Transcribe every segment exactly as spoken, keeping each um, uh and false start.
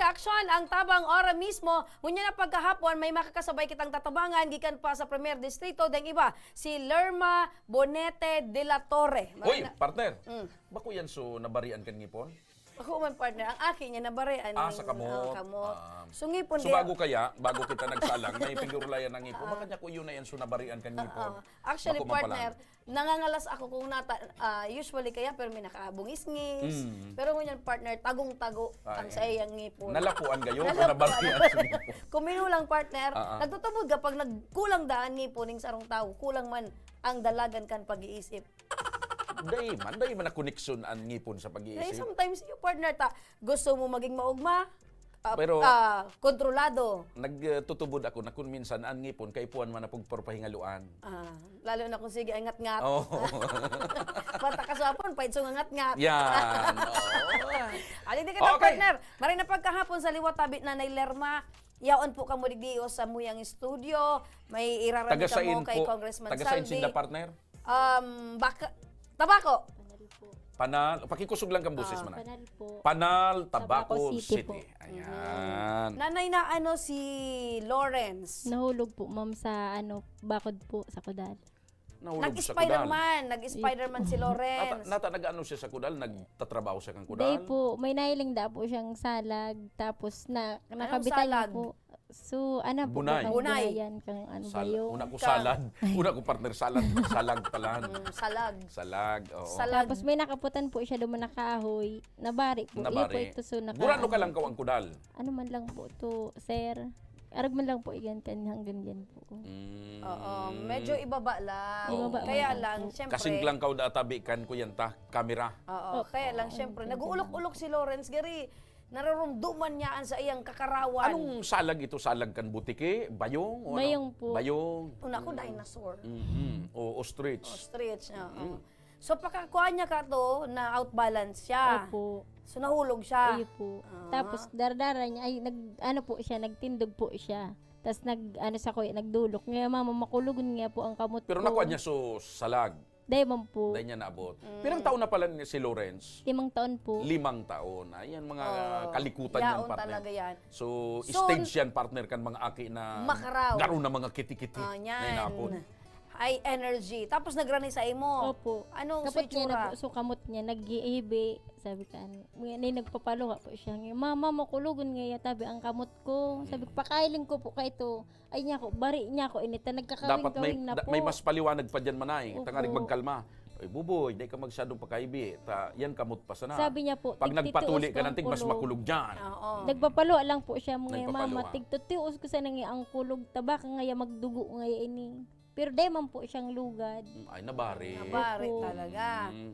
Aksyon ang tabang ora mismo. Ngunyan na pagkahapon, may makakasabay kitang tatabangan gikan pa sa Primer Distrito, dang iba, si Lerma Bonete de la Torre. Uy, Marami na- partner! Mm. Bako yan so nabarian kan ngipon? Ako man, partner, ang aki niya nabarian. Ah, sa kamot. Oh, kamot. Ah. So, ngipon So kaya- bago kaya, bago kita nagsalang, may pigurulayan ng ngipon. Ah. Baka niya ko yun na yan so nabarian kan ngipon. Oo. Actually, Bako man pala. Partner, nangangalas ako kung nata, ah, usually kaya, pero may nakabungis-ngis. Mm. Pero ngunyan, partner, tagong-tago Ah, ang eh. sa iyang ngipon. Nalapuan gayon o Nalapuan. nabarian sa ngipon? Kung minulang, partner, Ah, ah. nagtutubod kapag nagkulang daan ngipon ning sarong tawo, kulang man ang dalagan kan pag-iisip. Dai man, dai man na koneksyon ang ngipon sa Kaya pag-iisip. sometimes yung partner ta, gusto mo maging maugma, ah, Pero- ah, kontrolado. Nagtutubod ako na kung minsan ang ngipon kaipuhan man na pagpapahingaluan. Ah, lalo na kung sige, ay ngat-ngat. Oh. Pata kasapon, pwede sa ngat-ngat. Yan. Oo. Alin din kita, Okay. Partner. Maray na pagkahapon sa liwat tabi Nanay Lerma. Yaon po kamo digdi sa muyang studio. May irarabi Taga kamo sain kay po? Congressman Taga sain Saldi. Sinda, partner? Um, baka, Tabaco. Panal po. Panal. Pakikusog lang kang boses Ah, man. Panal po. Panal, Tabaco Tabaco City City. po. Ayan. Nanay na ano si Lawrence. Nahulog po, ma'am, sa ano, bakod po, sa kudal. Nahulog sa kudal. Nag-Spider-Man. Nag-Spider-Man si Lawrence. Nata, nata nag-ano siya sa kudal? Nagtatrabaho siya kang kudal? Day po, may nahiling da po siyang salag, tapos na, Anong nakabitan salag? niya po. So, ano po, Bunay. kang Bunay. bunayan, kang ano ba Sal- yung... Una ko Ka- salad. Una ko partner salad. Salag pala. Mm, salag. Salag, oo. Salag. Tapos may nakaputan po siya doon na kahoy. Nabari po. Iyo po Nabari. ito so naka- Gurano ka lang kaw ang kudal? Ano man lang po to, sir. Arag man lang po iyan kan hanggang yan po. Mm. Oo, medyo ibaba lang. Ibaba Kaya lang lang, po. Siyempre. Kasing lang kaw da tabi kan kuyan ta, camera. Oo, Opo. kaya lang, siyempre, nag-uulok-ulok si Lawrence, gari, narurumduman niya ang sa iyang kakarawan. Anong salag ito? Salag kan butiki? Bayong? O ano? Bayong po. Bayong. Una ko, dinosaur. Mhm. O ostrich. Ostrich, oo. Mm. So, pagkakuha niya ka to, na-outbalance siya. Opo. So, nahulog siya. Iyo po. Ah. Tapos dardara niya, ay, nag, ano po siya, nagtindog po siya. Tapos nag, ano sa kuya, nagdulok. Ngayon, mama, makulogon nga po ang kamot Pero ko. Nakuha niya so salag. Dahil man po. Dahil niya naabot. Pero ang taon na pala ni si Lawrence? Limang taon po. Limang taon. Ayan, mga Oh, kalikutan yan, yaon partner. Talaga yan. So, So, stage yan, partner, kan mga aki na makaraw. Garo na mga kiti-kiti Ah, na yan. inapon. High energy. Tapos nagrani sa imo. Opo. Anong Kapot niya itsura? Na po, so kamot niya, nag-iihibi. Sabi ka, ano, may, may nagpapaluha po siya. Ngayon, mama, makulogon nga yatabi ang kamot ko. Sabi ko, pakailing ko po ka ito. Ay niya ko, bari niya ko, inita, nagkakawing-kawing Dapat may, na da- po. May mas paliwanag pa dyan, manay. Opo. Tangarig magkalma. Ay, buboy, dai ka magsadong pakaibi. Ta, yan kamot pa sana. Sabi niya po, Pag nagpatuli "Tigtitios ka ko nantig, ang mas kulog." Makulog dyan. Oo. Nagpapaluha lang po siya, mga mama, Nagpapaluha. tigtutios ko sana nga ang kulog, tabaka nga ya magdugo nga ya ini. Pero dai man po siyang lugad. Mm, ay, nabari. Nabari Opo. talaga. Mm.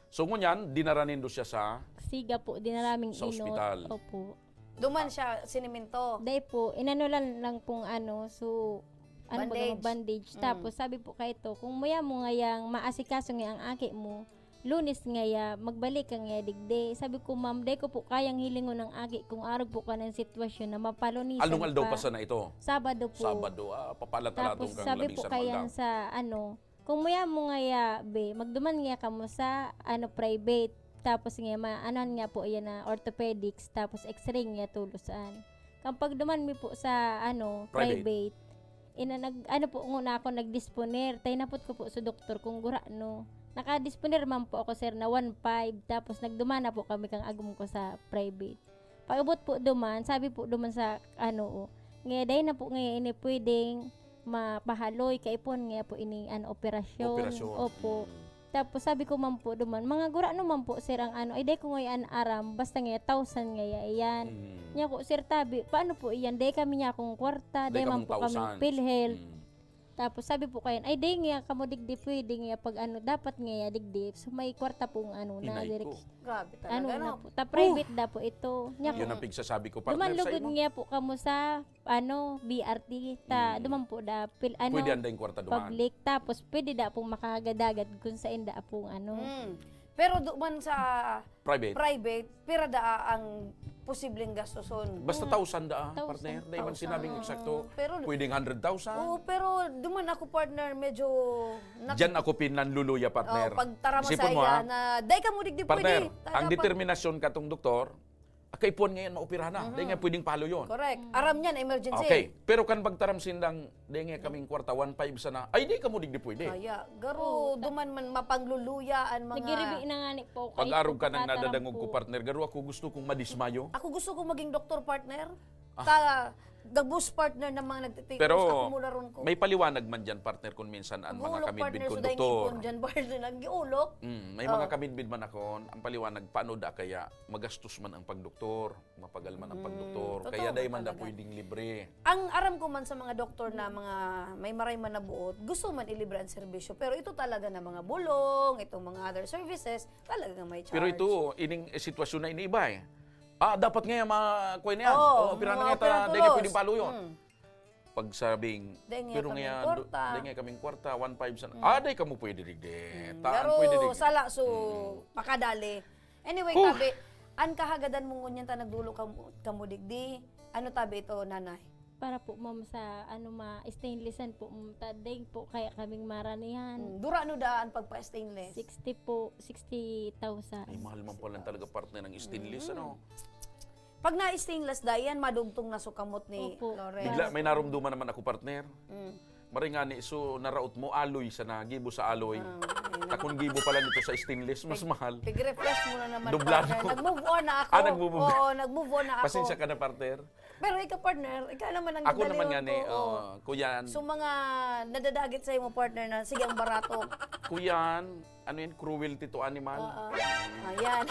So, ngunyan, dinara nindo siya sa... Siga po, dinaraming Sa inot. ospital. Opo. Duman siya, siniminto. Dai po, inano lang, lang pong ano, so, ano ba Bandage. Bandage. Mm. Tapos sabi po kay ito, kung muya mo ngayang maasikaso nga ang aki mo, Lunes ngaya, magbalik ka ngaya digdi. Sabi ko, ma'am, dai ko po kayang hilingon ang aki kung arog po ka ng sitwasyon na mapalunisan Anong aldaw pa. Pa sana ito? Sabado po. Sabado, ah, papalatalatong Tapos kang sabi labing po sa kaya aldaw. Sa ano, kung muya mo ngaya, be, magduman ngaya kamo sa ano, private. Tapos nga, ma, ano nga po yan na orthopedics, tapos x-ray nga tulosan. Kang pagduman mi po sa ano, Private. Private, ina nag ano po nguna ako nagdisponer, tay napot ko po sa doktor kung gura no. Nakadisponer man po ako, sir, na one five, tapos nagduman na po kami kang agom ko sa private. Pag-abot po duman, sabi po duman sa ano, oh, nga dai na po nga ini pwedeng mapahaloy, kaipon nga po ini ano, operasyon. Operasyon. Opo. Mm. Tapos sabi ko man po duman, mga gura naman po, sir, ang ano, ay dai ko ngayon aram, basta nga thousand nga iyan. Mm. Niya ko, sir, tabi, paano po iyan? Dai kami niya akong kwarta, dai, Dai man kamong po kami thousand. PhilHealth. Mm. Tapos sabi po kayo, ay dai nga kamo digdi pwede nga pag ano, dapat nga digdi. So may kwarta pong ano na Inay ko. direk-, Grabe talaga, ano no? na po. Ta private da po ito. Niya Yun ko, ang pigsasabi ko, partner, duman sa lugod imo. Nga po kamo sa ano, B R T. Ta, Mm. duman po da, pil, ano, Pwede ang daing kwarta duman. Public. Tapos pwede da pong makakagad-agad kung saan da pong ano. Mm. Pero duman sa Private. Private, pira daa ang posibleng gastuson? Basta thousand da, Thousand. Partner. Dahil man Thousand. sinabing Oo, eksakto, pero- pwedeng hundred thousand. Oo, pero duman ako, partner, medyo... nak- Diyan ako pinanluluya, partner. Oh, pagtarama Isipon sa mo, iya ha? na, dai ka mo digdi Partner, pwede. Ang determinasyon katong doktor, Kaipuhan ngayon maoperahan na. Dai nga pwedeng pahaloyon. Correct. Aram niyan, emergency. Okay. Pero kan pagtaram sindang, dai nga kaming kwarta, one five sana. Ay, di kamo digdi pwede. Kaya, garo, duman man mapangluluya an mga... Nagiribi na nga ni po. Pag-arog ka nang nadadangog ko, partner, garo ako gusto kong madismayo. Ako gusto kong maging doktor, partner. Ta, gabos, partner, ng mga nagtitios. Pero Ako muna ron ko. May paliwanag man dyan, partner, kung minsan ang mga Giulok, kamidbid partner, kong so dahil doktor. Ipon dyan, partner, nag-giulok. Mm, may mga kamidbid man ako, ang paliwanag, paano da kaya magastos man ang pagdoktor, mapagal man ang pagdoktor. Totoo Kaya man dai man da talaga. Pwedeng libre. Ang aram ko man sa mga doktor na mga may maray man na buot, gusto man ilibre ang serbisyo. Pero ito talaga na mga bulong, itong mga other services, talaga may charge. Pero ito, ining eh, sitwasyon na iniiba eh. Ah, dapat nga ma kuha niyan. Oo, Oo, pira na mga nga ta, pira dai tulos. pwedeng palo yun. Mm. Pagsabing, Dai nga pero kaming nga, kwarta. Dai nga kaming kwarta, one five sana. Ah, dai kamo pwede digdi. Taan Pero pwede digdi. sala, so, pakadali. Anyway, tabi, ang kahagadan mo ngunyan ta nagdulo kamo, kamo digdi. Ano tabi ito, nanay? Para po, ma'am, sa ano ma stainlessan po, ma'am, ta dai po kaya kaming maranihan. Mm, dura no daan pagpa-stainless. Sixty po, sixty thousand. Ay, mahal man pala talaga, partner, ng stainless, ano? Pag na-stainless da, yan madugtong na so kamot ni Opo. Loren. Bigla, may narumduman naman ako, partner. Mm. Maray nga ni, so naraot mo, alloy sana, gibo sa alloy. Ah, ayun. Takon gibo pala nito sa stainless, mas mahal. Pig-refresh mo na naman, Dublado. partner. Nag-move on na ako. Ah, nag-move on. Oo, nag-move on na ako. Pasensya ka na, partner. Pero ikaw, partner, ikaw naman ang Ako naman dadalihon nga ni, ko, oo. oh, kuyan. So, mga nadadagit sa'yo mo, partner, na sige, ang barato. Kuyan, ano yan, cruelty to animal. Oo. Ayan.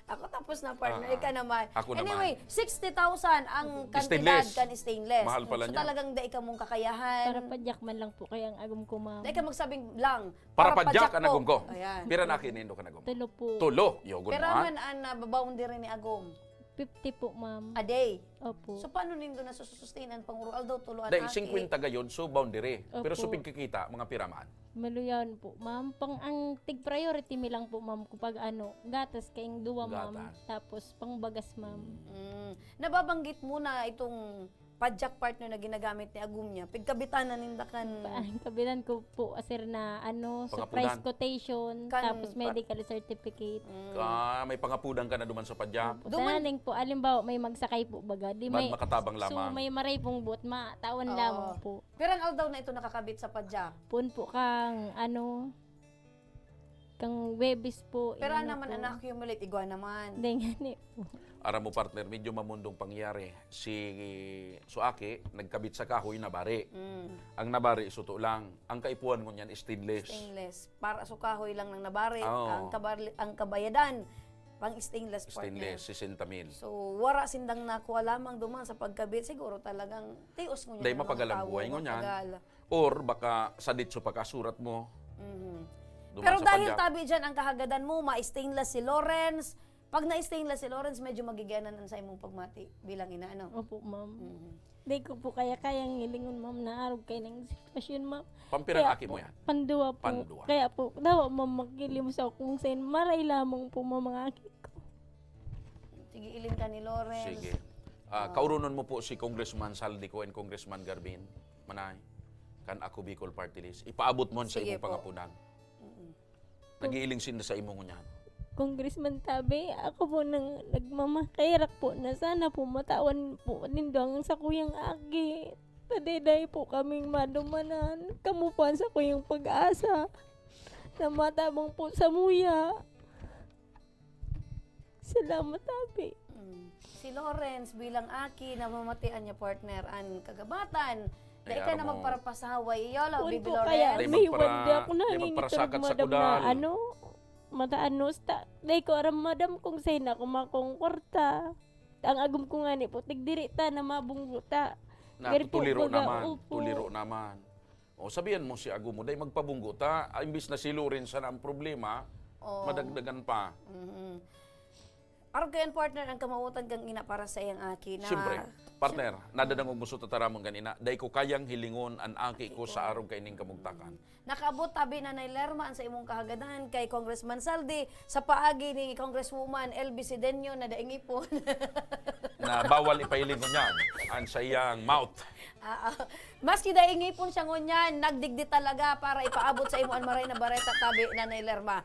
Ako tapos na, partner. Ah, Ikaw naman. ako naman. Anyway, sixty thousand ang kantidad Stainless. Kan stainless. Mahal pala So, niya. Talagang dai kamong kakayahan. Para padyak man lang po kaya ang agom ko, ma'am. Dai ka magsabing lang. Para padyak ang agom ko. Ayan. Pira na kinindo ka na agom? Tulo po. Tulo. Yo, good Pero man. man ang nababoundary ni agom. Fifty po, ma'am. A day. Opo. So, paano nindo nasusustain ang panguro? Although tulo an Dai, aki. singkwenta gayod, so boundary. Opo. Pero supig kikita, mga piraman. Maluyawan po, ma'am. Pang ang tig priority mi lang po, ma'am, kung pag ano, gatas kaing duwa, ma'am. Gatas. Tapos pangbagas, ma'am. Mm. Nababanggit mo na itong padyak, partner, na ginagamit ni agom niya. Pigkabitanan ninda kan... Pa- Kabilan ko po, sir, na ano, sa Pangapunan. Price quotation, Kan- tapos medical certificate. Ka, may pangapudan ka na duman sa padyak. Opo, tananing po, alimbawa, may magsakay po baga. Di Bad may, makatabang so, lamang. May maray pong buot, matawan Oo. lamang po. Pero ang aldaw na ito nakakabit sa padyak? Puon po kang, ano, kang Webis po. Pero inano naman, po. An-accumulate, igwa naman. Hindi nga ni po. Aram mo, partner, medyo mamundong pangyari. Si Suaki, nagkabit sa kahoy, nabari. Mm. Ang nabari, suto lang. Ang kaipuhan ngunyan, stainless. Stainless. Para sa kahoy lang ng nabari, Oo. ang, kabarli, ang kabayadan, pang stainless, partner. Stainless, sesenta mil. So, wara sindang nakuha lamang duman sa pagkabit. Siguro talagang tios ngunyan Dahil ang mga mapagal ang tawo, buhay ngunyan. Mapagal. Or baka sa ditso pagkasurat mo, Mhm. duman Pero sa dahil padyak. Tabi dyan, ang kahagadan mo, ma-stainless si Lawrence. Pag na-stainless si Lawrence, medyo magigianan sa imong pagmati bilang ina, ano? Opo, ma'am. Mhm. Di ko po kaya kayang hilingon, ma'am, na arog kayo ng sitwasyon, ma'am. Pampirang Kaya aki po, mo yan? Pandua po. Pandua. Kaya po, dawa, ma'am, magkilim sa akong sain. Maray lamang po, ma'am, mga aki ko. Sige, ilin ka ni Lawrence. Sige. Ah, kaurunon mo po si Congressman Saldico and Congressman Garbin, Manay, kan Ako Bicol Party List. Ipaabot mo sa Sige imong po. pangapunan. Mm-mm. Nag-iiling sinda sa imo ngunyan. Congressman Tabe, ako po nang nagmamakahirak po na sana po matawan po nindo ang sakuyang aki. Tadayday po kaming madumanan. Kamo po ang sakuyang pag-asa na matabang po sa muya. Salamat, Tabe. Mm. Si Lawrence bilang aki, namamatian niya, partner, an kagabatan. Dai Ay, ka na aram mo. Magparapasaway. Iyo lang, Kun Bibi po Lawrence. kaya, Dai may magpara-, wanda ako na dai hangin magparasakat itong sa madam kudal. Na, ano, mataano, sta, dai ko aram, madam, kung saan ako makong kwarta. Ang agom ko nga ni po, tigdiri ta na mabunggo ta. Na, Gari po, tuliro baga, naman. Opo. Tuliro naman. O, sabihan mo si agom mo, dai magpabunggo ta. Ah, imbis na si Lawrence sana ang problema, Oo. madagdagan pa. Mhm. Arog kayan, partner, ang kamawatan kang ina para sa iyang aki na... Siyempre, partner, nadadangog mo sa tataramon kan ina, dai ko kayang hilingon an aki ko sa arog kaining kamugtakan. Nakaabot tabi, Nanay Lerma, an sa imong kahagadan kay Congressman Saldi sa paagi ni Congresswoman L B Sidenio na daing ipon. Na bawal ipailing ngunyan an sa iyang mouth. Ah, ah. Maski daing ipon siya ngunyan, nagdigdi talaga para ipaabot sa imo an maray na bareta tabi, Nanay Lerma.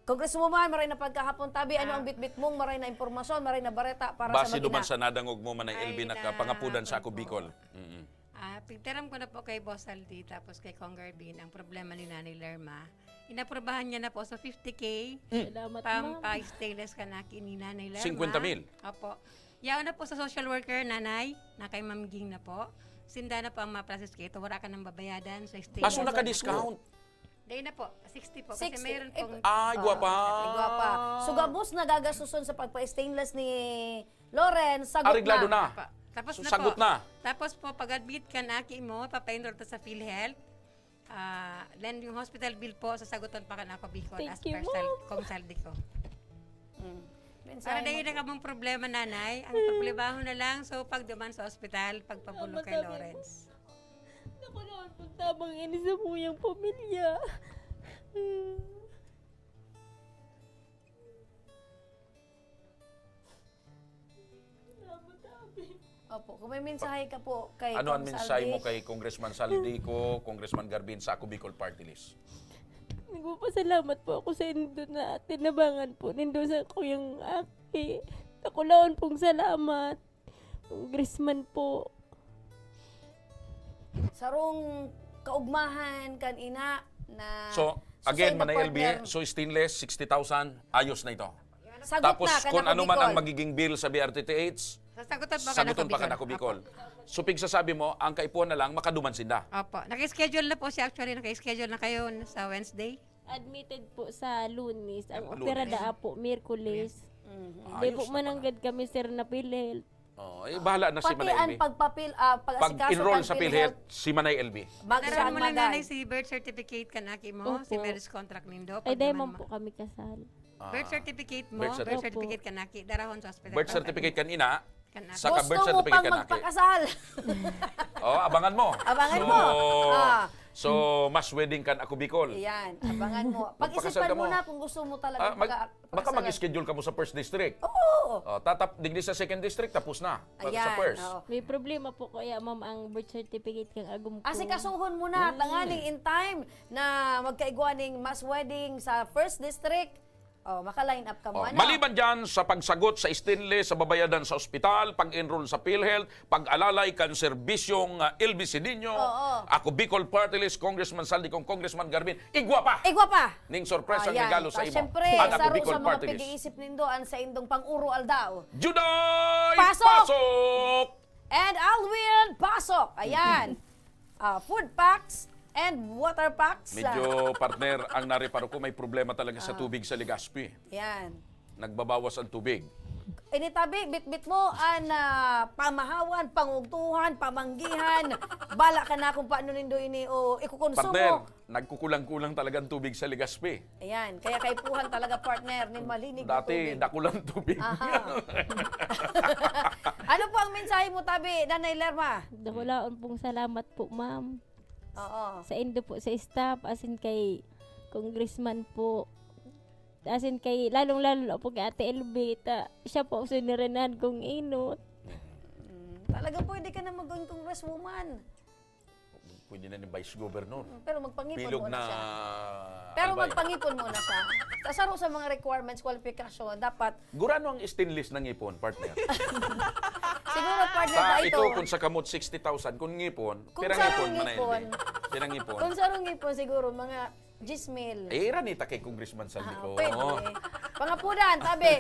Congresswoman, maray na pagkahapon tabi, ano Ah. ang bitbit mong maray na impormasyon, maray na bareta para sa Base mag-ina? duman sa nadangog mo, Manay L B, Ay, nakapangapudan sa Ako Bicol. Mm. Ah, pigtaram ko na po kay Boss Aldi, tapos kay Cong Garvin, ang problema ni Nanay Lerma. Inaprubahan niya na po sa fifty K, Mm. Salamat, ma'am. pampa-stainless kan aki ni Nanay Lerma. Singkwenta mil? Opo. Yaon na po sa social worker, Nanay, na kay Ma'am Ging na po. Sinda na po ang ma-process kay ito, wala ka nang babayadan sa stainless. Ah, so naka-discount? Dahil na po, sixty po. Kasi Sixty. Mayroon Ito. pong Ay, Oo. gwapa. Ay, gwapa. So, gabos na gagastuson sa pagpa-stainless ni Loren, sagot Areglado na. na. Pa-, tapos So, na sagot po. na. Tapos po, pag-admit ka na, aki mo, papa-enroll ta sa PhilHealth. Ah, then yung hospital bill po, sasagutan pa ka na ako, Bicol, Thank as you, per sal-, ma'am. kung saldi ko. Mm. Para Mensahe dahil mo na po. kamong problema, nanay, ang Mm. problemaho na lang, so pag duman sa ospital, pagpabulong Tama, kay sabi mo. Lawrence. Naku, naon po tabang ini sa kuyang pamilya. Salamat, Abi. Opo, kung may mensahe ka po kay Ano ang Cong mensahe mo Saldi? kay Congressman Saldi Co, Congressman Garbin sa Ako Bicol Party List? Nagpapasalamat po ako sa indo na tinabangan po nindo sa kuyang aki. Dakulaon pong salamat. Congressman po. Sarong kaugmahan kan ina na So, again, susuin na Manay L B, partner. so stainless, sixty thousand, ayos na ito. Sagot Tapos, na, kan kung Ako ano man ang Bicol. magiging bill sa B R T T H, Sasagutan pa kan sagutan Ako pa kan Bicol. Ako Bicol. Opo. So, pigsasabi mo, ang kaipuhan na lang, makaduman sinda. Opo. Naka-schedule na po siya. Actually, naka-schedule na kayo sa Wednesday. Admitted po sa Lunes. Ang Lunes. opera daa po, Miyerkules. Mhm. Hindi Ayos po na pala. mananggad kami, sir, na PhilHealth. Oh, eh, bahala na si Pati Manay ang L B. pagpapil-, ah, pag-asikaso Pag-enroll kan sa PhilHealth, PhilHealth, si Manay L B. bago Dara siya ang mo lang, magad. nanay, si birth certificate kan aki mo, si Opo. marriage contract nindo, Ay, pag dahil duman man mo. po kami kasal. Ah, Birth certificate mo, birth birth certificate. certificate kan aki, darahon sa ospital. Birth Okay. certificate kan ina, Kan aki. saka Gusto birth mo certificate pang kan aki. magpakasal? Oh, abangan mo. Abangan So, mo. Ah. so, mass wedding kan Ako Bicol. Yan, abangan mo. Magpakasal Pag-isipan ka mo mo. na kung gusto mo talaga Ah, mag-, magka-, baka pakasalan. mag-schedule ka mo sa first district. Oo. Oh, tatap-, digdi sa second district, tapos na. Pag sa Ayan, first. oo. May problema po kaya, ma'am, ang birth certificate kang agom ko. Asikasuhon mo na, Mm. tanganing in time na magkaigwa ning mass wedding sa first district. Oh, maka-line up ka mo, Oh, ano? maliban dyan sa pagsagot sa stainless, sa babayadan sa ospital, pag-enroll sa PhilHealth, pag-alalay kan serbisyong, ah, L B C Niño, Oo. Ako Bicol Party List, Congressman Saldi Co, Congressman Garbin, igwa pa! Igwa pa! Ning sorpresang Ayan. regalo sa Ah, imo. syempre, An Ako saro Bicol sa mga Party List. pag-iisip nindo, an saindong pang-uro aldaw. Juday Pasok! Pasok! And Alwin Pasok. Ayan. Ah, food packs and water packs. Medyo, partner, ang nareparo ko, may problema talaga sa Ah. tubig sa Legazpi. Yan. Nagbabawas ang tubig. Ini tabi, bitbit mo an, ah, pamahawan, pangugtuhan, pamanggihan. Bala ka na kung paano nindo ini o ikukonsumo. Partner, nagkukulang-kulang talaga ang tubig sa Legazpi. Ayan, kaya kaipuhan talaga, partner, nin malinig na Dati, tubig. dakulang tubig. Aha. Ano po ang mensahe mo, tabi, Nanay Lerma? Dakulaon pong salamat po, ma'am. Oo. Sa indo po, sa staff, asin kay Congressman po. Asin kay, lalong-lalo na po kay Ate Elvita. Siya po ang sinirinahan kong inot. Mm, talaga pwede ka na maging congresswoman. Pwede na ni Vice Governor. Mm, pero magpangipon Bilog muna na siya. Pero albay. magpangipon muna siya. Sa saro sa mga requirements, qualification, dapat Gurano ang stainless na ngipon, partner? Siguro, partner, Ta, ba ito, ito? kung sa kamot, sixty thousand. Kung ngipon, Kung pirang sarong ngipon, Manay ngipon. L B? Pirang ngipon? Kung sarong ngipon, siguro, mga diyes mil. Eh, iranita kay Congressman Saldi Ah, Co. pwede. Oo. Pangapudan, tabi.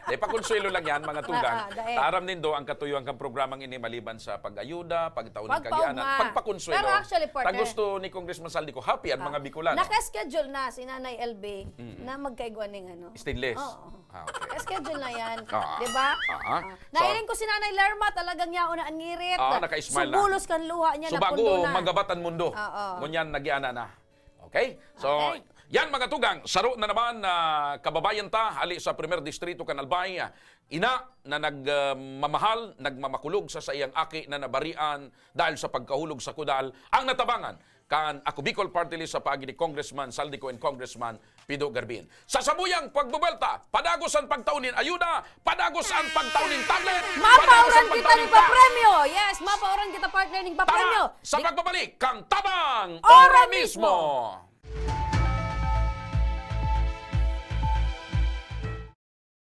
Di, pakonsuelo lang yan, mga tugang. Ah, ah, dai. Taaram nindo ang katuyoan kang programang ini maliban sa pag-ayuda, pagtao ning Pagpaugma. kagianan, pagpakonsuelo. Pero actually, partner, Pag gusto ni Congressman Saldi Co, happy ang Ah, mga Bicolano. naka-schedule na si Nanay L B Mm-mm. na magkaigwa ning ano. Stainless? Oo. Ah, okay. Schedule na yan. Ah. Di ba? Ah. Ah. So, nailing ko si Nanay Lerma, talagang yaon na ang ngirit. Ah, naka-smile na. Subulos kan luha niya, So, bago napundo na. magabat ang mundo, Oo. ngunyan, nagiana na. Okay? So, Okay. yan, mga tugang, saro na naman na kababayan ta, hali sa Primer Distrito kan Albay, ina na nag, ah, mamahal, nagmamakulog sa saiyang aki na nabarian dahil sa pagkahulog sa kudal, ang natabangan kan Ako Bicol Party List sa paagi ni Congressman Saldi Co and Congressman Pido Garbin. Sa sabuyang pagbabelta, padagos an pagtao nin ayuda, padagos an pagtao nin tablet, padagos an Mapauran kita pagtao ning ning ta- papremyo! Yes, mapauran kita, partner, ning Tama! papremyo. Sa Di- pagbabalik, kang Tabang Ora Ora mismo! mismo!